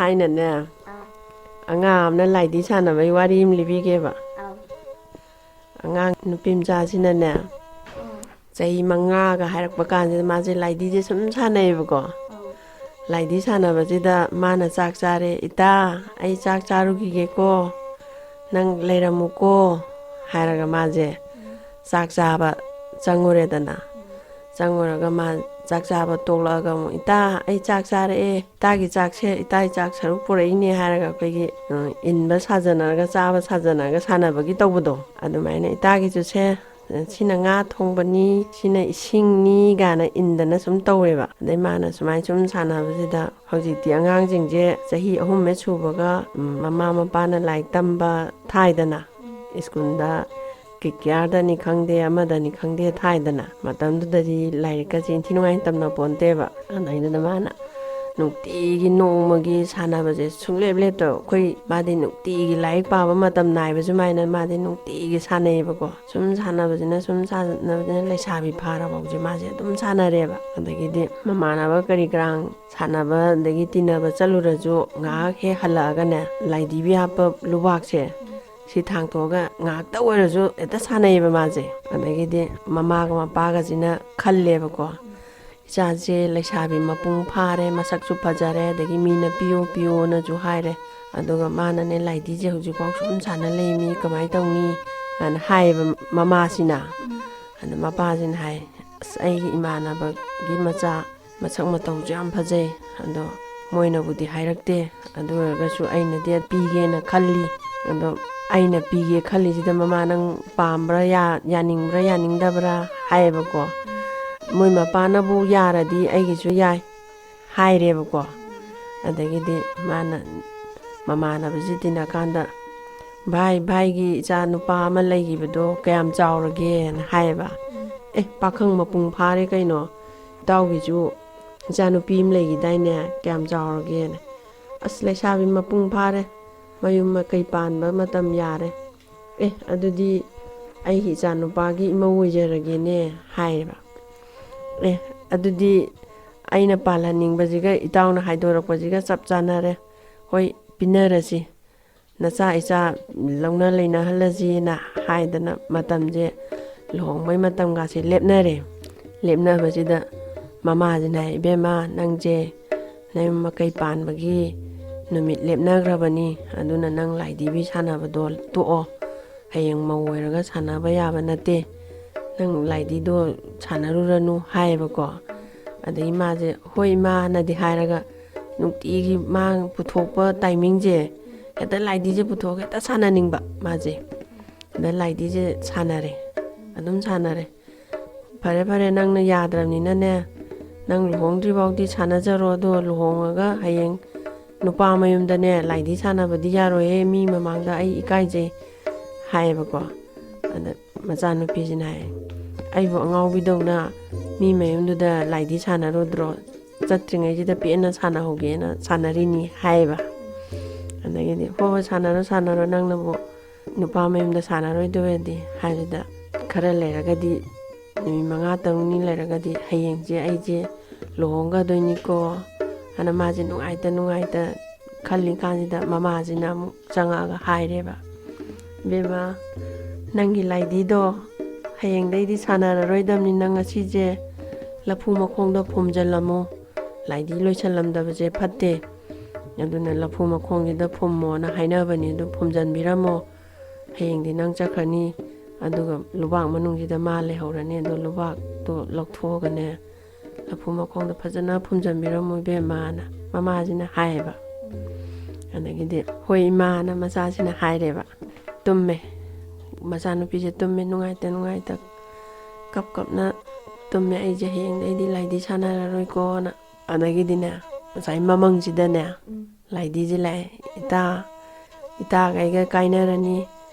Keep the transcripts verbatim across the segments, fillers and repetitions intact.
ꯊꯥꯏꯅꯅꯦ, ꯑꯥ꯫ ꯑꯉꯥꯡ ꯑꯃꯅ ꯂꯥꯏꯗꯤ ꯁꯥꯟꯅꯕꯒꯤ ꯋꯥꯔꯤ ꯑꯃ ꯂꯤꯕꯤꯒꯦꯕ꯫ ꯑꯥꯎ꯫ ꯑꯉꯥꯡ ꯅꯨꯄꯤ ꯃꯆꯥꯁꯤꯅꯅꯦ, ꯑꯥ꯫ ꯆꯍꯤ ꯃꯉꯥꯒ ꯍꯥꯏꯔꯛꯄ ꯀꯥꯟꯁꯤꯗ ꯃꯥꯁꯦ ꯂꯥꯏꯗꯤꯁꯦ ꯁꯨꯝ ꯁꯥꯟꯅꯩꯌꯦꯕꯀꯣ꯫ ꯑꯥꯎ꯫ ꯂꯥꯏꯗꯤ ꯁꯥꯟꯅꯕꯁꯤꯗ ꯃꯥꯅ ꯆꯥꯛ ꯆꯥꯔꯦ, "ꯏꯇꯥ, ꯑꯩ ꯆꯥꯛ ꯆꯥꯔꯨꯈꯤꯒꯦꯀꯣ, ꯅꯪ ꯂꯩꯔꯝꯃꯨꯀꯣ" ꯍꯥꯏꯔꯒ ꯃꯥꯁꯦ ꯆꯥꯛ ꯆꯥꯕ ꯆꯪꯉꯨꯔꯦꯗꯅ꯫ ꯆꯪꯉꯨꯔꯒ ꯃꯥ ꯆꯥꯛ ꯆꯥꯕ ꯇꯣꯛꯂꯛꯑꯒ ꯑꯃꯨꯛ, "ꯏꯇꯥ, ꯑꯩ ꯆꯥꯛ ꯆꯥꯔꯛꯑꯦ, ꯏꯇꯥꯒꯤ ꯆꯥꯛꯁꯦ, ꯏꯇꯥꯒꯤ ꯆꯥꯛ ꯁꯔꯨꯛ ꯄꯨꯔꯛꯏꯅꯦ" ꯍꯥꯏꯔꯒ ꯑꯩꯈꯣꯏꯒꯤ, ꯎꯝ, ꯏꯟꯕ ꯁꯥꯖꯅꯔꯒ ꯆꯥꯕ ꯁꯥꯖꯅꯔꯒ ꯁꯥꯟꯅꯕꯒꯤ ꯇꯧꯕꯗꯣ, ꯑꯗꯨꯃꯥꯏꯅ "ꯏꯇꯥꯒꯤꯁꯨ ꯁꯦ, ꯁꯤꯅ ꯉꯥ ꯊꯣꯡꯕꯅꯤ, ꯁꯤꯅ ꯏꯁꯤꯡꯅꯤ" ꯀꯥꯏꯅ ꯏꯟꯗꯅ ꯁꯨꯝ ꯇꯧꯋꯦꯕ꯫ ꯑꯗꯩ ꯃꯥꯅ ꯁꯨꯃꯥꯏꯅ ꯁꯨꯝ ꯁꯥꯟꯅꯕꯁꯤꯗ ꯍꯧꯖꯤꯛꯇꯤ ꯑꯉꯥꯡꯁꯤꯡꯁꯦ ꯆꯍꯤ ꯑꯍꯨꯝ ꯍꯦꯛ ꯁꯨꯕꯒ, ꯎꯝ, ꯃꯃꯥ ꯃꯄꯥꯅ ꯂꯥꯏꯔꯤꯛ ꯇꯝꯕ ꯊꯥꯏꯗꯅ, ꯁ꯭ꯀꯨꯜꯗ ꯀꯤꯛ ꯀꯤꯌꯥꯔꯗꯅꯤ ꯈꯪꯗꯦ, ꯑꯃꯗꯅꯤ ꯈꯪꯗꯦ ꯊꯥꯏꯗꯅ, ꯃꯇꯝꯗꯨꯗꯗꯤ ꯂꯥꯏꯔꯤꯛꯀꯁꯦ ꯏꯟꯊꯤ ꯅꯨꯡꯉꯥꯏꯅ ꯇꯝꯅ ꯄꯣꯟꯇꯦꯕ꯫ ꯑꯗꯩꯗꯨꯗ ꯃꯥꯅ ꯅꯨꯡꯇꯤꯒꯤ ꯅꯣꯡꯃꯒꯤ ꯁꯥꯟꯅꯕꯁꯦ ꯁꯨꯡꯂꯦꯞ ꯂꯦꯞꯇꯕ꯫ ꯑꯩꯈꯣꯏ, ꯃꯥꯗꯤ ꯅꯨꯡꯇꯤꯒꯤ ꯂꯥꯏꯔꯤꯛ ꯄꯥꯕ ꯃꯇꯝ ꯅꯥꯏꯕ ꯁꯨꯃꯥꯏꯅ ꯃꯥꯗꯤ ꯅꯨꯡꯇꯤꯒꯤ ꯁꯥꯟꯅꯩꯌꯦꯕꯀꯣ꯫ ꯁꯨꯝ ꯁꯥꯟꯅꯕꯁꯤꯅ, ꯁꯨꯝ ꯁꯥꯟꯅꯕꯁꯤꯅ ꯂꯩꯁꯥꯕꯤ ꯐꯥꯔꯐꯥꯎꯁꯦ ꯃꯥꯁꯦ ꯑꯗꯨꯝ ꯁꯥꯟꯅꯔꯦꯕ꯫ ꯑꯗꯒꯤꯗꯤ ꯃꯃꯥꯟꯅꯕ ꯀꯔꯤ ꯀꯔꯥꯡ ꯁꯥꯟꯅꯕ ꯑꯗꯒꯤ ꯇꯤꯟꯅꯕ ꯆꯠꯂꯨꯔꯁꯨ ꯉꯥꯏꯍꯥꯛ ꯍꯦꯛ ꯍꯜꯂꯛꯑꯒꯅꯦ, ꯂꯥꯏꯙꯤꯕꯤ ꯍꯥꯞꯄ ꯂꯨꯕꯥꯛꯁꯦ ꯁꯤ ꯊꯥꯡꯇꯣꯛꯑꯒ ꯉꯥꯏꯍꯥꯛꯇ ꯑꯣꯏꯔꯁꯨ ꯍꯦꯛꯇ ꯁꯥꯟꯅꯩꯌꯦꯕ ꯃꯥꯁꯦ꯫ ꯑꯗꯒꯤꯗꯤ ꯃꯃꯥꯒ ꯃꯄꯥꯒꯁꯤꯅ ꯈꯜꯂꯦꯕꯀꯣ, "ꯏꯆꯥꯁꯦ ꯂꯩꯁꯥꯕꯤ ꯃꯄꯨꯡ ꯐꯥꯔꯦ, ꯃꯁꯛꯁꯨ ꯐꯖꯔꯦ, ꯑꯗꯒꯤ ꯃꯤꯅ ꯄꯤꯌꯣ ꯄꯤꯌꯣꯅꯁꯨ ꯍꯥꯏꯔꯦ, ꯑꯗꯨꯒ ꯃꯥꯅꯅꯦ ꯂꯥꯏꯙꯤꯁꯦ ꯍꯧꯖꯤꯛꯐꯥꯎ ꯁꯨꯝ ꯁꯥꯟꯅ ꯂꯩꯃꯤ, ꯀꯃꯥꯏꯅ ꯇꯧꯅꯤ?" ꯍꯥꯏꯅ ꯍꯥꯏꯌꯦꯕ ꯃꯃꯥꯁꯤꯅ꯫ ꯑꯗ ꯃꯄꯥꯁꯤꯅ ꯍꯥꯏ, "ꯑꯁ, ꯑꯩꯒꯤ ꯏꯃꯥꯟꯅꯕꯒꯤ ꯃꯆꯥ ꯃꯁꯛ ꯃꯇꯧꯁꯨ ꯌꯥꯝ ꯐꯖꯩ, ꯑꯗꯣ ꯃꯣꯏꯅꯕꯨꯗꯤ ꯍꯥꯏꯔꯛꯇꯦ, ꯑꯗꯨ ꯑꯣꯏꯔꯒꯁꯨ ꯑꯩꯅꯗꯤ ꯄꯤꯒꯦꯅ ꯈꯜꯂꯤ꯫ ꯑꯗꯣ ꯑꯩꯅ ꯄꯤꯒꯦ ꯈꯜꯂꯤꯁꯤꯗ ꯃꯃꯥ ꯅꯪ ꯄꯥꯝꯕ꯭ꯔꯥ, ꯌꯥ-, ꯌꯥꯅꯤꯡꯕ꯭ꯔꯥ, ꯌꯥꯅꯤꯡꯗꯕ꯭ꯔꯥ?" ꯍꯥꯏꯌꯦꯕꯀꯣ꯫ ꯃꯣꯏ ꯃꯄꯥꯅꯕꯨ "ꯌꯥꯔꯗꯤ ꯑꯩꯒꯤꯁꯨ ꯌꯥꯏ" ꯍꯥꯏꯔꯦꯕꯀꯣ꯫ ꯑꯗꯒꯤꯗꯤ ꯃꯥꯅ ꯃꯃꯥꯟꯅꯕꯁꯤ ꯇꯤꯟꯅꯀꯥꯟꯗ, "ꯚꯥꯏ, ꯚꯥꯏꯒꯤ ꯏꯆꯥ ꯅꯨꯄꯥ ꯑꯃ ꯂꯩꯈꯤꯕꯗꯣ ꯀꯌꯥꯝ ꯆꯥꯎꯔꯒꯦꯅ?" ꯍꯥꯏꯌꯦꯕ꯫ "ꯑꯦ, ꯄꯥꯈꯪ ꯃꯄꯨꯡ ꯐꯥꯔꯦ ꯀꯩꯅꯣ, ꯏꯇꯥꯎꯒꯤꯁꯨ ꯏꯆꯥꯅꯨꯄꯤ ꯑꯃ ꯂꯩꯈꯤꯗꯥꯏꯅꯦ, ꯀꯌꯥꯝ ꯆꯥꯎꯔꯒꯦꯅ?" "ꯑꯁ, ꯂꯩꯁꯥꯕꯤ ꯃꯄꯨꯡ ꯐꯥꯔꯦ, ꯃꯌꯨꯝ ꯃꯀꯩ ꯄꯥꯟꯕ ꯃꯇꯝ ꯌꯥꯔꯦ꯫ ꯑꯦ, ꯑꯗꯨꯗꯤ ꯑꯩꯒꯤ ꯏꯆꯥꯅꯨꯄꯥꯒꯤ ꯏꯃꯧ ꯑꯣꯏꯖꯔꯒꯦꯅꯦ" ꯍꯥꯏꯌꯦꯕ꯫ "ꯑꯦ, ꯑꯗꯨꯗꯤ ꯑꯩꯅ ꯄꯥꯜꯍꯟꯅꯤꯡꯕꯁꯤꯒ ꯏꯇꯥꯎꯅ ꯍꯥꯏꯗꯣꯔꯛꯄꯁꯤꯒ ꯆꯞ ꯆꯥꯟꯅꯔꯦ꯫ "ꯍꯣꯏ, ꯄꯤꯟꯅꯔꯁꯤ, ꯅꯆꯥ ꯏꯆꯥ ꯂꯧꯅ ꯂꯩꯅꯍꯜꯂꯁꯤꯅ" ꯍꯥꯏꯗꯅ ꯃꯇꯝꯁꯦ, ꯂꯨꯍꯣꯡꯕꯩ ꯃꯇꯝꯒꯁꯦ ꯂꯦꯞꯅꯔꯦ꯫ ꯂꯦꯞꯅꯕꯁꯤꯗ ꯃꯃꯥꯁꯤꯅ ꯍꯥꯏ, "ꯏꯕꯦꯝꯃ, ꯅꯪꯁꯦ ꯅꯌꯨꯝ ꯃꯀꯩ ꯄꯥꯟꯕꯒꯤ ꯅꯨꯃꯤꯠ ꯂꯦꯞꯅꯈ꯭ꯔꯕꯅꯤ, ꯑꯗꯨꯅ ꯅꯪ ꯂꯥꯏꯙꯤꯕꯤ ꯁꯥꯟꯅꯕꯗꯣ ꯇꯣꯛꯑꯣ, ꯍꯌꯦꯡ ꯃꯧ ꯑꯣꯏꯔꯒ ꯁꯥꯟꯅꯕ ꯌꯥꯕ ꯅꯠꯇꯦ, ꯅꯪ ꯂꯥꯏꯙꯤꯗꯣ ꯁꯥꯟꯅꯔꯨꯔꯅꯨ" ꯍꯥꯏꯌꯦꯕꯀꯣ꯫ ꯑꯗꯩ ꯃꯥꯁꯦ "ꯍꯣꯏ ꯏꯃꯥꯅꯗꯤ" ꯍꯥꯏꯔꯒ ꯅꯨꯡꯇꯤꯒꯤ ꯃꯥ ꯄꯨꯊꯣꯛꯄ ꯇꯥꯏꯃꯤꯡꯁꯦ ꯍꯦꯛꯇ ꯂꯥꯏꯙꯤꯁꯦ ꯄꯨꯊꯣꯛꯑꯒ ꯍꯦꯛꯇ ꯁꯥꯟꯅꯅꯤꯡꯕ ꯃꯥꯁꯦ꯫ ꯑꯗ ꯂꯥꯏꯙꯤꯁꯦ ꯁꯥꯟꯅꯔꯦ, ꯑꯗꯨꯝ ꯁꯥꯟꯅꯔꯦ꯫ "ꯐꯔꯦ ꯐꯔꯦ, ꯅꯪꯅ ꯌꯥꯗ꯭ꯔꯕꯅꯤꯅꯅꯦ, ꯅꯪ ꯂꯨꯍꯣꯡꯗ꯭ꯔꯤ ꯐꯥꯎꯗꯤ ꯁꯥꯟꯅꯖꯔꯣ, ꯑꯗꯣ ꯂꯨꯍꯣꯡꯉꯒ ꯍꯌꯦꯡ ꯅꯨꯄꯥ ꯃꯌꯨꯝꯗꯅꯦ ꯂꯥꯏꯙꯤ ꯁꯥꯟꯅꯕꯗꯤ ꯌꯥꯔꯣꯏꯍꯦ, ꯃꯤ ꯃꯃꯥꯡꯗ ꯑꯩ ꯏꯀꯥꯏꯖꯩ" ꯍꯥꯏꯌꯦꯕꯀꯣ꯫ ꯑꯗ ꯃꯆꯥꯅꯨꯄꯤꯁꯤꯅ ꯍꯥꯏ, "ꯑꯩꯕꯨ ꯑꯉꯥꯎꯕꯤꯗꯧꯅ ꯃꯤ ꯃꯌꯨꯝꯗꯨꯗ ꯂꯥꯏꯙꯤ ꯁꯥꯟꯅꯔꯨꯗ꯭ꯔꯣ? ꯆꯠꯇ꯭ꯔꯤꯉꯩꯁꯤꯗ ꯄꯦꯟꯅ ꯁꯥꯟꯅꯍꯧꯒꯦꯅ ꯁꯥꯟꯅꯔꯤꯅꯤ" ꯍꯥꯏꯌꯦꯕ꯫ ꯑꯗꯒꯤꯗꯤ, "ꯍꯣꯏ ꯍꯣꯏ, ꯁꯥꯟꯅꯔꯣ ꯁꯥꯟꯅꯔꯣ, ꯅꯪꯅꯕꯨ ꯅꯨꯄꯥ ꯃꯌꯨꯝꯗ ꯁꯥꯟꯅꯔꯣꯏꯗꯣꯏ ꯑꯣꯏꯔꯗꯤ" ꯍꯥꯏꯕꯗ, "ꯈꯔ ꯂꯩꯔꯒꯗꯤ, ꯅꯨꯃꯤꯠ ꯃꯉꯥ ꯇꯔꯨꯛꯅꯤ ꯂꯩꯔꯒꯗꯤ ꯍꯌꯦꯡꯁꯦ ꯑꯩꯁꯦ ꯂꯨꯍꯣꯡꯒꯗꯣꯏꯅꯤꯀꯣ" ꯍꯥꯏꯅ ꯃꯥꯁꯦ ꯅꯨꯡꯉꯥꯏꯇ ꯅꯨꯡꯉꯥꯏꯇ ꯈꯜꯂꯤꯀꯥꯟꯁꯤꯗ ꯃꯃꯥꯁꯤꯅ ꯑꯃꯨꯛ ꯆꯪꯉꯛꯑꯒ ꯍꯥꯏꯔꯦꯕ, "ꯏꯕꯦꯝꯃ, ꯅꯪꯒꯤ ꯂꯥꯏꯙꯤꯗꯣ ꯍꯌꯦꯡꯗꯩꯗꯤ ꯁꯥꯟꯅꯔꯔꯣꯏꯗꯕꯅꯤꯅ ꯉꯁꯤꯁꯦ ꯂꯐꯨ ꯃꯈꯣꯡꯗ ꯐꯨꯝꯖꯤꯜꯂꯝꯃꯣ꯫ ꯂꯥꯏꯙꯤ ꯂꯣꯏꯁꯜꯂꯝꯗꯕꯁꯦ ꯐꯠꯇꯦ꯫ ꯑꯗꯨꯅ ꯂꯐꯨ ꯃꯈꯣꯡꯁꯤꯗ ꯐꯨꯝꯃꯣꯅ ꯍꯥꯏꯅꯕꯅꯤ, ꯑꯗꯨ ꯐꯨꯝꯖꯤꯟꯕꯤꯔꯝꯃꯣ꯫ ꯍꯌꯦꯡꯗꯤ ꯅꯪ ꯆꯠꯈ꯭ꯔꯅꯤ, ꯑꯗꯨꯒ ꯂꯨꯕꯥꯛ ꯃꯅꯨꯡꯁꯤꯗ ꯃꯥ ꯂꯩꯍꯧꯔꯅꯤ꯫ ꯑꯗꯣ ꯂꯨꯕꯥꯛꯇꯣ ꯂꯧꯊꯣꯛꯑꯒꯅꯦ, ꯂꯐꯨ ꯃꯈꯣꯡꯗ ꯐꯖꯅ ꯐꯨꯝꯖꯤꯟꯕꯤꯔꯝꯃꯨ ꯏꯕꯦꯝꯃꯅ" ꯃꯃꯥꯁꯤꯅ ꯍꯥꯏꯌꯦꯕ꯫ ꯑꯗꯒꯤꯗꯤ "ꯍꯣꯏ ꯏꯃꯥꯅ" ꯃꯆꯥꯁꯤꯅ ꯍꯥꯏꯔꯦꯕ꯫ ꯇꯨꯝꯃꯦ꯫ ꯃꯆꯥꯅꯨꯄꯤꯁꯦ ꯇꯨꯝꯃꯦ, ꯅꯨꯡꯉꯥꯏꯇ ꯅꯨꯡꯉꯥꯏꯇ ꯀꯞ ꯀꯞꯅ ꯇꯨꯝꯃꯦ꯫ "ꯑꯩꯁꯦ ꯍꯌꯦꯡꯗꯩꯗꯤ ꯂꯥꯏꯙꯤ ꯁꯥꯟꯅꯔꯔꯣꯏꯀꯣꯅ"꯫ ꯑꯗꯒꯤꯗꯤꯅꯦ, ꯉꯁꯥꯏ ꯃꯃꯪꯁꯤꯗꯅꯦ, ꯂꯥꯏꯙꯤꯁꯦ ꯂꯥꯛꯑꯦ, "ꯏꯇꯥ, ꯏꯇꯥꯒ ꯑꯩꯒ ꯀꯥꯏꯅꯔꯅꯤ,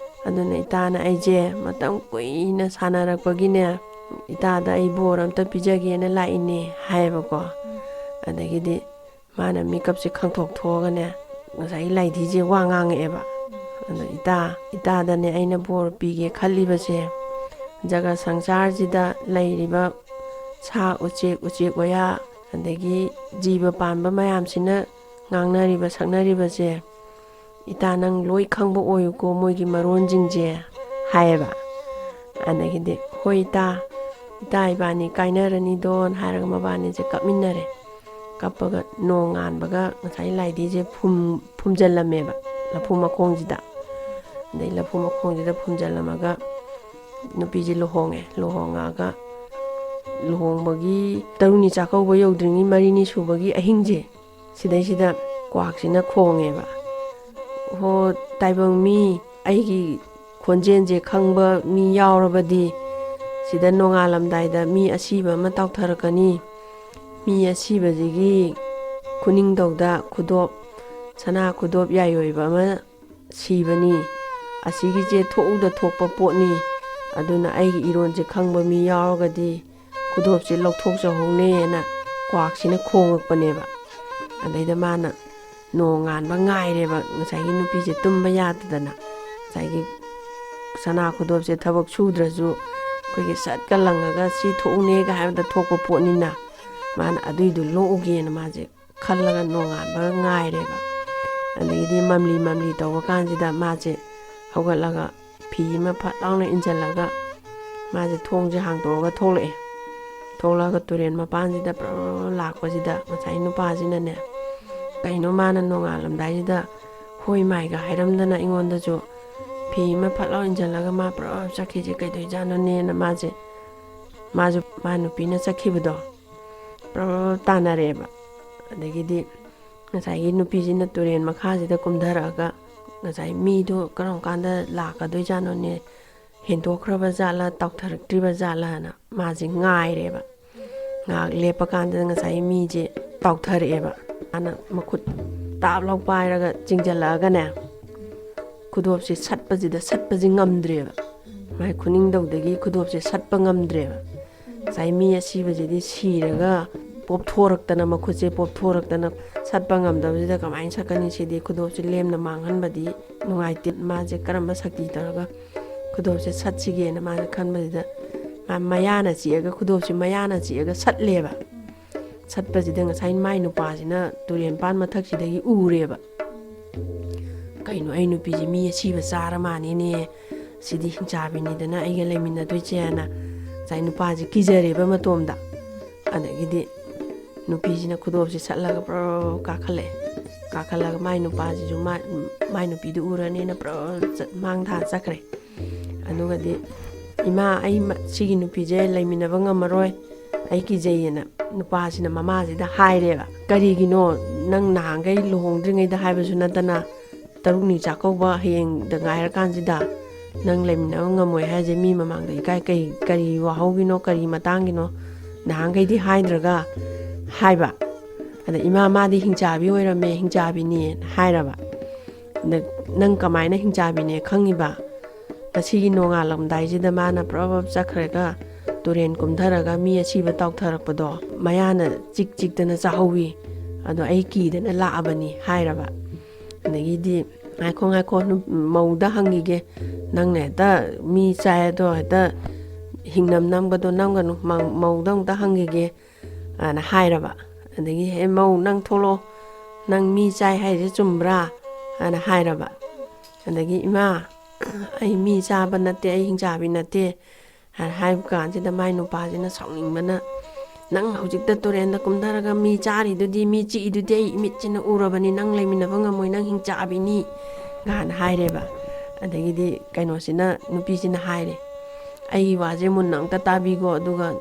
ꯑꯗꯨꯅ ꯏꯇꯥꯅ ꯑꯩꯁꯦ ꯃꯇꯝ ꯀꯨꯏꯅ ꯁꯥꯟꯅꯔꯛꯄꯒꯤꯅꯦ, ꯏꯇꯥꯗ ꯑꯩ ꯕꯣꯔ ꯑꯝꯇ ꯄꯤꯖꯒꯦꯅ ꯂꯥꯛꯏꯅꯦ" ꯍꯥꯏꯌꯦꯕꯀꯣ꯫ ꯑꯗꯒꯤꯗꯤ ꯃꯥꯅ ꯃꯤꯀꯞꯁꯦ ꯈꯪꯊꯣꯛ ꯊꯣꯛꯑꯒꯅꯦ, ꯉꯁꯥꯏꯒꯤ ꯂꯥꯏꯙꯤꯁꯦ ꯋꯥ ꯉꯥꯡꯉꯛꯑꯦꯕ꯫ ꯑꯗꯣ "ꯏꯇꯥ, ꯏꯇꯥꯗꯅꯦ ꯑꯩꯅ ꯕꯣꯔ ꯄꯤꯒꯦ ꯈꯜꯂꯤꯕꯁꯦ, ꯖꯒꯠ ꯁꯪꯁꯥꯔꯁꯤꯗ ꯂꯩꯔꯤꯕ ꯁꯥ ꯎꯆꯦꯛ, ꯎꯆꯦꯛ ꯋꯥꯌꯥ, ꯑꯗꯒꯤ ꯖꯤꯕ ꯄꯥꯟꯕ ꯃꯌꯥꯝꯁꯤꯅ ꯉꯥꯡꯅꯔꯤꯕ ꯁꯛꯅꯔꯤꯕꯁꯦ ꯏꯇꯥ ꯅꯪ ꯂꯣꯏ ꯈꯪꯕ ꯑꯣꯏꯌꯨꯀꯣ, ꯃꯣꯏꯒꯤ ꯃꯔꯣꯟꯁꯤꯡꯁꯦ ꯍꯥꯏꯌꯦꯕ꯫ ꯑꯗꯒꯤꯗꯤ ꯍꯣꯏ ꯏꯇꯥ, ꯏꯇꯥ ꯏꯕꯥꯅꯤ ꯀꯥꯏꯅꯔꯅꯤꯗꯣꯅ ꯍꯥꯏꯔꯒ ꯃꯕꯥꯅꯤꯁꯦ ꯀꯞꯃꯤꯟꯅꯔꯦ꯫ ꯀꯞꯄꯒ ꯅꯣꯡꯉꯥꯟꯕꯒ ꯉꯁꯥꯏ ꯂꯥꯏꯙꯤꯁꯦ ꯐꯨꯝ ꯐꯨꯝꯖꯤꯜꯂꯝꯃꯦꯕ ꯂꯐꯨ ꯃꯈꯣꯡꯁꯤꯗ꯫ ꯑꯗꯩ ꯂꯐꯨ ꯃꯈꯣꯡꯁꯤꯗ ꯐꯨꯝꯖꯤꯜꯂꯝꯃꯒ ꯅꯨꯄꯤꯁꯦ ꯂꯨꯍꯣꯡꯉꯦ꯫ ꯂꯨꯍꯣꯡꯉꯛꯑꯒ ꯂꯨꯍꯣꯡꯕꯒꯤ ꯇꯔꯨꯛꯅꯤ ꯆꯥꯛꯀꯧꯕ ꯌꯧꯗ꯭ꯔꯤꯉꯩ ꯃꯔꯤꯅꯤ ꯁꯨꯕꯒꯤ ꯑꯍꯤꯡꯁꯦ, ꯁꯤꯗꯩꯁꯤꯗ ꯀ꯭ꯋꯥꯛꯁꯤꯅ ꯈꯣꯡꯉꯦꯕ, "ꯍꯣ ꯇꯥꯏꯕꯪ ꯃꯤ, ꯑꯩꯒꯤ ꯈꯣꯟꯖꯦꯜꯁꯦ ꯈꯪꯕ ꯃꯤ ꯌꯥꯎꯔꯕꯗꯤ ꯁꯤꯗ ꯅꯣꯡꯉꯥꯜꯂꯝꯗꯥꯏꯗ ꯃꯤ ꯑꯁꯤꯕ ꯑꯃ ꯇꯥꯎꯊꯔꯛꯀꯅꯤ꯫ ꯃꯤ ꯑꯁꯤꯕꯁꯤꯒꯤ ꯈꯨꯅꯤꯡꯊꯧꯗ ꯈꯨꯗꯣꯞ, ꯁꯅꯥ ꯈꯨꯗꯣꯞ ꯌꯥꯏꯑꯣꯏꯕ ꯑꯃ ꯁꯤꯕꯅꯤ꯫ ꯑꯁꯤꯒꯤꯁꯦ ꯊꯣꯛꯎꯗ ꯊꯣꯛꯄ ꯄꯣꯠꯅꯤ꯫ ꯑꯗꯨꯅ ꯑꯩꯒꯤ ꯏꯔꯣꯟꯁꯦ ꯈꯪꯕ ꯃꯤ ꯌꯥꯎꯔꯒꯗꯤ ꯈꯨꯗꯣꯞꯁꯦ ꯂꯧꯊꯣꯛꯆꯍꯧꯅꯦꯅ" ꯀ꯭ꯋꯥꯛꯁꯤꯅ ꯈꯣꯡꯉꯛꯄꯅꯦꯕ꯫ ꯑꯗꯩꯗ ꯃꯥꯅ ꯅꯣꯡꯉꯥꯟꯕ ꯉꯥꯏꯔꯦꯕ, ꯉꯁꯥꯏꯒꯤ ꯅꯨꯄꯤꯁꯦ ꯇꯨꯝꯕ ꯌꯥꯗꯗꯅ꯫ ꯉꯁꯥꯏꯒꯤ ꯁꯅꯥ ꯈꯨꯗꯣꯞꯁꯦ ꯊꯕꯛ ꯁꯨꯗ꯭ꯔꯁꯨ ꯑꯩꯈꯣꯏꯒꯤ ꯁꯠꯀ ꯂꯪꯉꯒ "ꯁꯤ ꯊꯣꯛꯎꯅꯦꯒ" ꯍꯥꯏꯕꯗ ꯊꯣꯛꯄ ꯄꯣꯠꯅꯤꯅ, ꯃꯥꯅ ꯑꯗꯨꯏꯗꯨ ꯂꯣꯛꯎꯒꯦꯅ ꯃꯥꯁꯦ ꯈꯜꯂꯒ ꯅꯣꯡꯉꯥꯟꯕ ꯉꯥꯏꯔꯦꯕ꯫ ꯑꯗꯒꯤꯗꯤ ꯃꯝꯂꯤ ꯃꯝꯂꯤ ꯇꯧꯕ ꯀꯥꯟꯁꯤꯗ ꯃꯥꯁꯦ ꯍꯧꯒꯠꯂꯒ ꯐꯤ ꯑꯃ ꯐꯠ ꯂꯥꯎꯅ ꯏꯟꯁꯤꯜꯂꯒ ꯃꯥꯁꯦ ꯊꯣꯡꯁꯦ ꯍꯥꯡꯗꯣꯛꯑꯒ ꯊꯣꯛꯂꯛꯑꯦ꯫ ꯊꯣꯛꯂꯛꯑꯒ ꯇꯨꯔꯦꯜ ꯃꯄꯥꯟꯁꯤꯗ ꯄ꯭ꯔꯣ ꯂꯥꯛꯄꯁꯤꯗ ꯉꯁꯥꯏ ꯅꯨꯄꯥꯁꯤꯅꯅꯦ, ꯀꯩꯅꯣ ꯃꯥꯅ ꯅꯣꯡꯉꯥꯜꯂꯝꯗꯥꯏꯁꯤꯗ "ꯍꯣꯏ ꯃꯥꯏꯒ" ꯍꯥꯏꯔꯝꯗꯅ ꯑꯩꯉꯣꯟꯗꯁꯨ ꯐꯤ ꯑꯃ ꯐꯠ ꯂꯥꯎ ꯏꯟꯁꯤꯜꯂꯒ ꯃꯥ ꯄ꯭ꯔꯣ ꯆꯠꯈꯤꯁꯦ ꯀꯩꯗꯧꯖꯥꯠꯅꯣꯅꯦꯅ ꯃꯥꯁꯦ, ꯃꯥꯁꯨ ꯃꯥ ꯅꯨꯄꯤꯅ ꯆꯠꯈꯤꯕꯗꯣ ꯄ꯭ꯔꯣ ꯇꯥꯟꯅꯔꯦꯕ꯫ ꯑꯗꯒꯤꯗꯤ ꯉꯁꯥꯏꯒꯤ ꯅꯨꯄꯤꯁꯤꯅ ꯇꯨꯔꯦꯜ ꯃꯈꯥꯁꯤꯗ ꯀꯨꯝꯊꯔꯛꯑꯒ ꯉꯁꯥꯏ ꯃꯤꯗꯣ ꯀꯔꯝ ꯀꯥꯟꯗ ꯂꯥꯛꯀꯗꯣꯏꯖꯥꯠꯅꯣꯅꯦ, ꯍꯦꯟꯗꯣꯛꯈ꯭ꯔꯕ ꯖꯥꯠꯂꯥ, ꯇꯥꯎꯊꯔꯛꯇ꯭ꯔꯤꯕ ꯖꯥꯠꯂꯥꯅ ꯃꯥꯁꯦ ꯉꯥꯏꯔꯦꯕ꯫ ꯉꯥꯏꯍꯥꯛ ꯂꯦꯞꯄ ꯀꯥꯟꯗ ꯉꯁꯥꯏ ꯃꯤꯁꯦ ꯇꯥꯎꯊꯔꯛꯑꯦꯕ꯫ ꯃꯥꯅ ꯃꯈꯨꯠ ꯇꯥꯞ ꯂꯥꯎ ꯄꯥꯏꯔꯒ ꯆꯤꯡꯁꯤꯜꯂꯛꯑꯒꯅꯦ, ꯈꯨꯗꯣꯞꯁꯦ ꯁꯠꯄꯁꯤꯗ ꯁꯠꯄꯁꯦ ꯉꯝꯗ꯭ꯔꯦꯕ꯫ ꯃꯥꯏ ꯈꯨꯅꯤꯡꯗꯧꯗꯒꯤ ꯈꯨꯗꯣꯞꯁꯦ ꯁꯠꯄ ꯉꯝꯗ꯭ꯔꯦꯕ꯫ ꯉꯁꯥꯏ ꯃꯤ ꯑꯁꯤꯕꯁꯤꯗꯤ ꯁꯤꯔꯒ ꯄꯣꯞꯊꯣꯔꯛꯇꯅ, ꯃꯈꯨꯠꯁꯦ ꯄꯣꯞꯊꯣꯔꯛꯇꯅ ꯁꯠꯄ ꯉꯝꯗꯕꯁꯤꯗ ꯀꯃꯥꯏꯅ ꯁꯠꯀꯅꯤ? ꯁꯤꯗꯤ ꯈꯨꯗꯣꯞꯁꯦ ꯂꯦꯝꯅ ꯃꯥꯡꯍꯟꯕꯗꯤ ꯅꯨꯡꯉꯥꯏꯇꯦ꯫ ꯃꯥꯁꯦ ꯀꯔꯝꯕ ꯁꯛꯇꯤ ꯇꯧꯔꯒ ꯈꯨꯗꯣꯞꯁꯦ ꯁꯠꯁꯤꯒꯦꯅ ꯃꯥꯅ ꯈꯟꯕꯁꯤꯗ, ꯃꯥ ꯃꯌꯥꯅ ꯆꯤꯛꯑꯒ, ꯈꯨꯗꯣꯞꯁꯦ ꯃꯌꯥꯅ ꯆꯤꯛꯑꯒ ꯁꯠꯂꯦꯕ꯫ ꯁꯠꯄꯁꯤꯗ ꯉꯁꯥꯏ ꯃꯥꯏ ꯅꯨꯄꯥꯁꯤꯅ ꯇꯨꯔꯦꯟ ꯄꯥꯟ ꯃꯊꯛꯁꯤꯗꯒꯤ ꯎꯔꯦꯕ꯫ "ꯀꯩꯅꯣ, ꯑꯩ ꯅꯨꯄꯤꯁꯦ ꯃꯤ ꯑꯁꯤꯕ ꯆꯥꯔ ꯃꯥꯅꯤꯅꯦ, ꯁꯤꯗꯤ ꯍꯤꯡꯆꯥꯕꯤꯅꯤꯗꯅ ꯑꯩꯒ ꯂꯩꯃꯤꯟꯅꯗꯣꯏꯁꯦꯅ" ꯉꯁꯥꯏ ꯅꯨꯄꯥꯁꯦ ꯀꯤꯖꯔꯦꯕ ꯃꯇꯣꯝꯗ꯫ ꯑꯗꯒꯤꯗꯤ ꯅꯨꯄꯤꯁꯤꯅ ꯈꯨꯗꯣꯞꯁꯦ ꯁꯠꯂꯒ ꯄ꯭ꯔꯣ ꯀꯥꯈꯠꯂꯛꯑꯦ꯫ ꯀꯥꯈꯠꯂꯒ ꯃꯥꯏ ꯅꯨꯄꯥꯁꯤꯁꯨ ꯃꯥ-, ꯃꯥꯏ ꯅꯨꯄꯤꯗꯨ ꯎꯔꯅꯦꯅ ꯄ꯭ꯔꯣ ꯆꯠ-, ꯃꯥꯡ ꯊꯥ ꯆꯠꯈ꯭ꯔꯦ꯫ ꯑꯗꯨꯒꯗꯤ, "ꯏꯃꯥ, ꯑꯩ ꯃ-, ꯁꯤꯒꯤ ꯅꯨꯄꯤꯁꯦ ꯂꯩꯃꯤꯟꯅꯕ ꯉꯝꯃꯔꯣꯏ, ꯑꯩ ꯀꯤꯖꯩꯌꯦꯅ" ꯅꯨꯄꯥꯁꯤꯅ ꯃꯃꯥꯁꯤꯗ ꯍꯥꯏꯔꯦꯕ꯫ "ꯀꯔꯤꯒꯤꯅꯣ, ꯅꯪ ꯅꯍꯥꯟꯈꯩ ꯂꯨꯍꯣꯡꯗ꯭ꯔꯤꯉꯩꯗ ꯍꯥꯏꯕꯁꯨ ꯅꯠꯇꯅ, ꯇꯔꯨꯛꯅꯤ ꯆꯥꯛꯀꯧꯕ ꯍꯌꯦꯡꯗ ꯉꯥꯏꯔꯀꯥꯟꯁꯤꯗ ꯅꯪ ꯂꯩꯃꯤꯟꯅꯕ ꯉꯝꯃꯣꯏ ꯍꯥꯏꯁꯦ ꯃꯤ ꯃꯃꯥꯡꯗ ꯏꯀꯥꯏ, ꯀꯩ, ꯀꯔꯤ ꯋꯥꯍꯧꯒꯤꯅꯣ, ꯀꯔꯤ ꯃꯇꯥꯡꯒꯤꯅꯣ, ꯅꯍꯥꯟꯈꯩꯗꯤ ꯍꯥꯏꯗ꯭ꯔꯒ?" ꯍꯥꯏꯕ꯫ ꯑꯗ, "ꯏꯃꯥ, ꯃꯥꯗꯤ ꯍꯤꯡꯆꯥꯕꯤ ꯑꯣꯏꯔꯝꯃꯦ, ꯍꯤꯡꯆꯥꯕꯤꯅꯦꯅ" ꯍꯥꯏꯔꯕ꯫ ꯑꯗ, "ꯅꯪ ꯀꯃꯥꯏꯅ ꯍꯤꯡꯆꯥꯕꯤꯅꯦ ꯈꯪꯉꯤꯕ?" ꯉꯁꯤꯒꯤ ꯅꯣꯡꯉꯥꯜꯂꯝꯗꯥꯏꯁꯤꯗ ꯃꯥꯅ ꯄ꯭ꯔꯞ ꯄ꯭ꯔꯞ ꯆꯠꯈ꯭ꯔꯒ ꯇꯨꯔꯦꯟ ꯀꯨꯝꯊꯔꯒ ꯃꯤ ꯑꯁꯤꯕ ꯇꯥꯎꯊꯔꯛꯄꯗꯣ ꯃꯌꯥꯅ ꯆꯤꯛ ꯆꯤꯛꯇꯅ ꯆꯥꯍꯧꯋꯤ꯫ ꯑꯗꯣ ꯑꯩ ꯀꯤꯗꯅ ꯂꯥꯛꯑꯕꯅꯤ ꯍꯥꯏꯔꯕ꯫ ꯑꯗꯒꯤꯗꯤ, "ꯉꯥꯏꯈꯣ, ꯉꯥꯏꯈꯣ, ꯅꯨ-, ꯃꯧꯗ ꯍꯪꯈꯤꯒꯦ꯫ ꯅꯪꯅ ꯍꯦꯛꯇ ꯃꯤ ꯆꯥꯏ ꯑꯗꯣ ꯍꯦꯛꯇ ꯍꯤꯡꯅꯝ ꯅꯝꯕꯗꯣ ꯅꯝꯒꯅꯨ꯫ ꯃ-, ꯃꯧꯗ ꯑꯃꯨꯛꯇ ꯍꯪꯈꯤꯒꯦ" ꯑꯅ ꯍꯥꯏꯔꯕ꯫ ꯑꯗꯒꯤ, "ꯍꯦ ꯃꯧ, ꯅꯪ ꯊꯣꯛꯂꯛꯑꯣ, ꯅꯪ ꯃꯤ ꯆꯥꯏ ꯍꯥꯏꯁꯦ ꯆꯨꯝꯕ꯭ꯔꯥ?" ꯑꯅ ꯍꯥꯏꯔꯕ꯫ ꯑꯗꯒꯤ, "ꯏꯃꯥ, ꯑꯩ ꯃꯤ ꯆꯥꯕ ꯅꯠꯇꯦ, ꯑꯩ ꯍꯤꯡꯆꯥꯕꯤ ꯅꯠꯇꯦ" ꯍꯥꯏꯅ ꯍꯥꯏꯕ ꯀꯥꯟꯁꯤꯗ ꯃꯥꯏ ꯅꯨꯄꯥꯁꯤꯅ ꯁꯥꯎꯅꯤꯡꯕꯅ, "ꯅꯪ ꯍꯧꯖꯤꯛꯇ ꯇꯨꯔꯦꯟꯗ ꯀꯨꯝꯊꯔꯒ ꯃꯤ ꯆꯥꯔꯤꯗꯨꯗꯤ, ꯃꯤ ꯆꯤꯛꯏꯗꯨꯗꯤ ꯑꯩ ꯏꯃꯤꯠꯁꯤꯅ ꯎꯔꯕꯅꯤ, ꯅꯪ ꯂꯩꯃꯤꯟꯅꯕ ꯉꯝꯃꯣꯏ, ꯅꯪ ꯍꯤꯡꯆꯥꯕꯤꯅꯤ" ꯀꯥꯏꯅ ꯍꯥꯏꯔꯦꯕ꯫ ꯑꯗꯒꯤꯗꯤ ꯀꯩꯅꯣꯁꯤꯅ, ꯅꯨꯄꯤꯁꯤꯅ ꯍꯥꯏꯔꯦ, "ꯑꯩꯒꯤ ꯋꯥꯁꯦ ꯃꯨꯟꯅ ꯑꯝꯇ ꯇꯥꯕꯤꯀꯣ, ꯑꯗꯨꯒ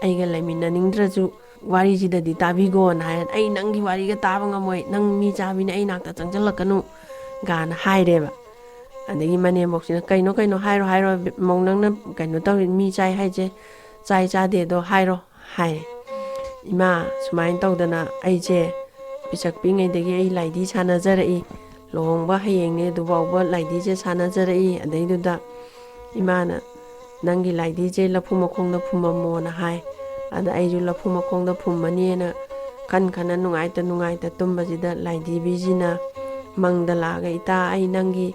ꯑꯩꯒ ꯂꯩꯃꯤꯟꯅꯅꯤꯡꯗ꯭ꯔꯁꯨ ꯋꯥꯔꯤꯁꯤꯗꯗꯤ ꯇꯥꯕꯤꯀꯣꯅ" ꯍꯥꯏꯔꯦ꯫ "ꯑꯩ ꯅꯪꯒꯤ ꯋꯥꯔꯤꯒ ꯇꯥꯕ ꯉꯝꯃꯣꯏ, ꯅꯪ ꯃꯤ ꯆꯥꯕꯤꯅ ꯑꯩ ꯅꯥꯛꯇ ꯆꯪꯁꯤꯜꯂꯛꯀꯅꯨ" ꯀꯥꯏꯅ ꯍꯥꯏꯔꯦꯕ꯫ ꯑꯗꯒꯤ ꯃꯅꯦꯝꯕꯣꯛꯁꯤꯅ, "ꯀꯩꯅꯣ, ꯀꯩꯅꯣ, ꯍꯥꯏꯔꯣ, ꯍꯥꯏꯔꯣ, ꯃꯧ, ꯅꯪꯅ ꯀꯩꯅꯣ ꯇꯧꯔꯤ, ꯃꯤ ꯆꯥꯏ ꯍꯥꯏꯁꯦ ꯆꯥꯏ ꯆꯥꯗꯦꯗꯣ ꯍꯥꯏꯔꯣ" ꯍꯥꯏꯔꯦ꯫ "ꯏꯃꯥ, ꯁꯨꯃꯥꯏꯅ ꯇꯧꯗꯅ ꯑꯩꯁꯦ ꯄꯤꯁꯛ ꯄꯤꯛꯉꯩꯗꯒꯤ ꯑꯩ ꯂꯥꯏꯙꯤ ꯁꯥꯟꯅꯖꯔꯛꯏ, ꯂꯨꯍꯣꯡꯕ ꯍꯌꯦꯡꯅꯦ ꯑꯗꯨꯐꯥꯎꯕ ꯂꯥꯏꯙꯤꯁꯦ ꯁꯥꯟꯅꯖꯔꯛꯏ, ꯑꯗꯩꯗꯨꯗ ꯏꯃꯥꯅ ꯅꯪꯒꯤ ꯂꯥꯏꯙꯤꯁꯦ ꯂꯐꯨ ꯃꯈꯣꯡꯗ ꯐꯨꯝꯃꯝꯃꯣꯅ ꯍꯥꯏ꯫ ꯑꯗ ꯑꯩꯁꯨ ꯂꯐꯨ ꯃꯈꯣꯡꯗ ꯐꯨꯝꯃꯅꯤꯅ ꯈꯟ ꯈꯟꯅ ꯅꯨꯡꯉꯥꯏꯇ ꯅꯨꯡꯉꯥꯏꯇ ꯇꯨꯝꯕꯁꯤꯗ ꯂꯥꯏꯙꯤꯕꯤꯁꯤꯅ ꯃꯪꯗ ꯂꯥꯛꯑꯒ, 'ꯏꯇꯥ, ꯑꯩ ꯅꯪꯒꯤ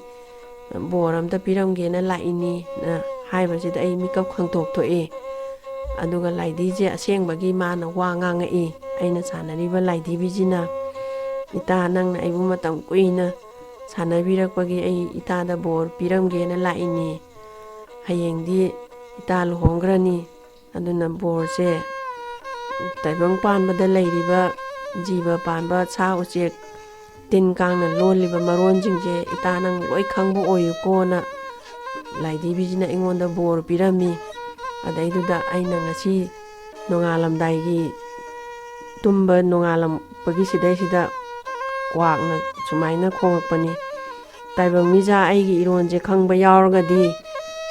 ꯕꯣꯔ ꯑꯝꯇ ꯄꯤꯔꯝꯒꯦꯅ ꯂꯥꯛꯏꯅꯤꯅ' ꯍꯥꯏꯕꯁꯤꯗ ꯑꯩ ꯃꯤꯀꯞ ꯈꯪꯇꯣꯛ ꯊꯣꯛꯑꯦ꯫ ꯑꯗꯨꯒ ꯂꯥꯏꯙꯤꯁꯦ ꯑꯁꯦꯡꯕꯒꯤ ꯃꯥꯅ ꯋꯥ ꯉꯥꯡꯉꯛꯏ꯫ ꯑꯩꯅ ꯁꯥꯟꯅꯔꯤꯕ ꯂꯥꯏꯙꯤꯕꯤꯁꯤꯅ, "ꯏꯇꯥ, ꯅꯪꯅ ꯑꯩꯕꯨ ꯃꯇꯝ ꯀꯨꯏꯅ ꯁꯥꯟꯅꯕꯤꯔꯛꯄꯒꯤ ꯑꯩ ꯏꯇꯥꯗ ꯕꯣꯔ ꯄꯤꯔꯝꯒꯦꯅ ꯂꯥꯛꯏꯅꯦ꯫ ꯍꯌꯦꯡꯗꯤ ꯏꯇꯥ ꯂꯨꯍꯣꯡꯈ꯭ꯔꯅꯤ꯫ ꯑꯗꯨꯅ ꯕꯣꯔꯁꯦ ꯇꯥꯏꯕꯪ ꯄꯥꯟꯕꯗ ꯂꯩꯔꯤꯕ ꯖꯤꯕ ꯄꯥꯟꯕ, ꯁꯥ ꯎꯆꯦꯛ, ꯇꯤꯟ ꯀꯥꯡꯅ ꯂꯣꯜꯂꯤꯕ ꯃꯔꯣꯟꯁꯤꯡꯁꯦ ꯏꯇꯥ ꯅꯪ ꯂꯣꯏ ꯈꯪꯕ ꯑꯣꯏꯌꯨꯀꯣꯅ" ꯂꯥꯏꯙꯤꯕꯤꯁꯤꯅ ꯑꯩꯉꯣꯟꯗ ꯕꯣꯔ ꯄꯤꯔꯝꯃꯤ꯫ ꯑꯗꯩꯗꯨꯗ ꯑꯩꯅ ꯉꯁꯤ ꯅꯣꯡꯉꯥꯜꯂꯝꯗꯥꯏꯒꯤ ꯇꯨꯝꯕ ꯅꯣꯡꯉꯥꯜꯂꯛꯄꯒꯤ ꯁꯤꯗꯩꯁꯤꯗ ꯀ꯭ꯋꯥꯛꯅ ꯁꯨꯃꯥꯏꯅ ꯈꯣꯡꯉꯛꯄꯅꯤ: "ꯇꯥꯏꯕꯪ ꯃꯤꯖꯥ, ꯑꯩꯒꯤ ꯏꯔꯣꯟꯁꯦ ꯈꯪꯕ ꯌꯥꯎꯔꯒꯗꯤ,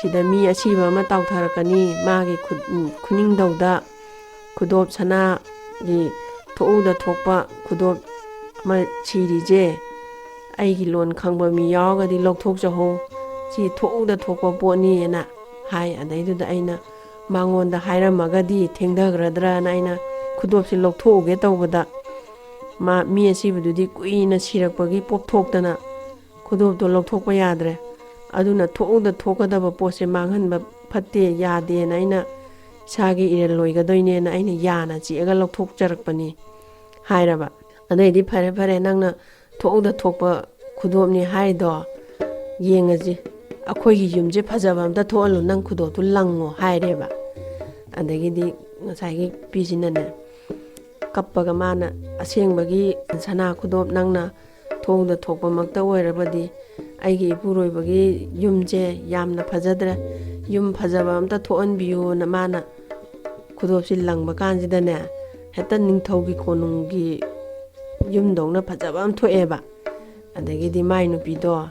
ꯁꯤꯗ ꯃꯤ ꯑꯁꯤꯕ ꯑꯃ ꯇꯥꯎꯊꯔꯛꯀꯅꯤ꯫ ꯃꯥꯒꯤ ꯈꯨ-, ꯈꯨꯅꯤꯡꯗꯧꯗ ꯈꯨꯗꯣꯞ ꯁꯅꯥꯒꯤ ꯊꯣꯛꯎꯗ ꯊꯣꯛꯄ ꯈꯨꯗꯣꯞ ꯑꯃ ꯁꯤꯔꯤꯁꯦ, ꯑꯩꯒꯤ ꯂꯣꯟ ꯈꯪꯕ ꯃꯤ ꯌꯥꯎꯔꯒꯗꯤ ꯂꯧꯊꯣꯛꯆꯍꯧ꯫ ꯁꯤ ꯊꯣꯛꯎꯗ ꯊꯣꯛꯄ ꯄꯣꯠꯅꯤꯅ" ꯍꯥꯏ꯫ ꯑꯗꯩꯗꯨꯗ ꯑꯩꯅ ꯃꯉꯣꯟꯗ ꯍꯥꯏꯔꯝꯃꯒꯗꯤ ꯊꯦꯡꯊꯈ꯭ꯔꯗ꯭ꯔꯅ ꯑꯩꯅ ꯈꯨꯗꯣꯞꯁꯦ ꯂꯧꯊꯣꯛꯎꯒꯦ ꯇꯧꯕꯗ, ꯃꯥ, ꯃꯤ ꯑꯁꯤꯕꯗꯨꯗꯤ ꯀꯨꯏꯅ ꯁꯤꯔꯛꯄꯒꯤ ꯄꯣꯞꯊꯣꯛꯇꯅ ꯈꯨꯗꯣꯞꯇꯣ ꯂꯧꯊꯣꯛꯄ ꯌꯥꯗ꯭ꯔꯦ꯫ ꯑꯗꯨꯅ ꯊꯣꯛꯎꯗ ꯊꯣꯛꯀꯗꯕ ꯄꯣꯠꯁꯦ ꯃꯥꯡꯍꯟꯕ ꯐꯠꯇꯦ, ꯌꯥꯗꯦꯅ ꯑꯩꯅ ꯏꯁꯥꯒꯤ ꯏꯔꯜ ꯂꯣꯏꯒꯗꯣꯏꯅꯦꯅ ꯑꯩꯅ ꯌꯥꯅ ꯆꯤꯛꯑꯒ ꯂꯧꯊꯣꯛꯆꯔꯛꯄꯅꯤ ꯍꯥꯏꯔꯕ꯫ ꯑꯗꯩꯗꯤ, "ꯐꯔꯦ, ꯐꯔꯦ, ꯅꯪꯅ ꯊꯣꯛꯎꯗ ꯊꯣꯛꯄ ꯈꯨꯗꯣꯞꯅꯤ ꯍꯥꯏꯔꯤꯗꯣ, ꯌꯦꯡꯉꯁꯤ꯫ ꯑꯩꯈꯣꯏꯒꯤ ꯌꯨꯝꯁꯦ ꯐꯖꯕ ꯑꯝꯇ ꯊꯣꯛꯍꯜꯂꯨ, ꯅꯪ ꯈꯨꯗꯣꯞꯇꯨ ꯂꯪꯉꯣ" ꯍꯥꯏꯔꯦꯕ꯫ ꯑꯗꯒꯤꯗꯤ ꯉꯁꯥꯏꯒꯤ ꯅꯨꯄꯤꯁꯤꯅꯅꯦ, ꯀꯞꯄꯒ ꯃꯥꯅ, "ꯑꯁꯦꯡꯕꯒꯤ ꯁꯅꯥ ꯈꯨꯗꯣꯞ ꯅꯪꯅ ꯊꯣꯛꯎꯗ ꯊꯣꯛꯄꯃꯛꯇ ꯑꯣꯏꯔꯕꯗꯤ, ꯑꯩꯒꯤ ꯏꯄꯨꯔꯣꯏꯕꯒꯤ ꯌꯨꯝꯁꯦ ꯌꯥꯝꯅ ꯐꯖꯗ꯭ꯔꯦ, ꯌꯨꯝ ꯐꯖꯕ ꯑꯝꯇ ꯊꯣꯛꯍꯟꯕꯤꯌꯨꯅ" ꯃꯥꯅ ꯈꯨꯗꯣꯞꯁꯤ ꯂꯪꯕ ꯀꯥꯟꯁꯤꯗꯅꯦ, ꯍꯦꯛꯇ ꯅꯤꯡꯊꯧꯒꯤ ꯀꯣꯅꯨꯡꯒꯤ ꯌꯨꯝꯗꯧꯅ ꯐꯖꯕ ꯑꯃ ꯊꯣꯛꯑꯦꯕ꯫ ꯑꯗꯒꯤꯗꯤ ꯃꯥꯏ ꯅꯨꯄꯤꯗꯣ,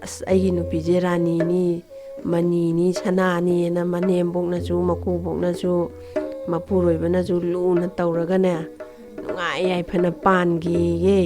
"ꯑꯁ, ꯑꯩꯒꯤ ꯅꯨꯄꯤꯁꯦ ꯔꯥꯅꯤꯅꯤ, ꯃꯅꯤꯅꯤ, ꯁꯅꯥꯅꯤꯅ" ꯃꯅꯦꯝꯕꯣꯛꯅꯁꯨ, ꯃꯀꯨꯕꯣꯛꯅꯁꯨ, ꯃꯄꯨꯔꯣꯏꯕꯅꯁꯨ ꯂꯨꯅ ꯇꯧꯔꯒꯅꯦ, ꯅꯨꯡꯉꯥꯏ ꯌꯥꯏꯐꯅ ꯄꯥꯟꯈꯤꯌꯦ꯫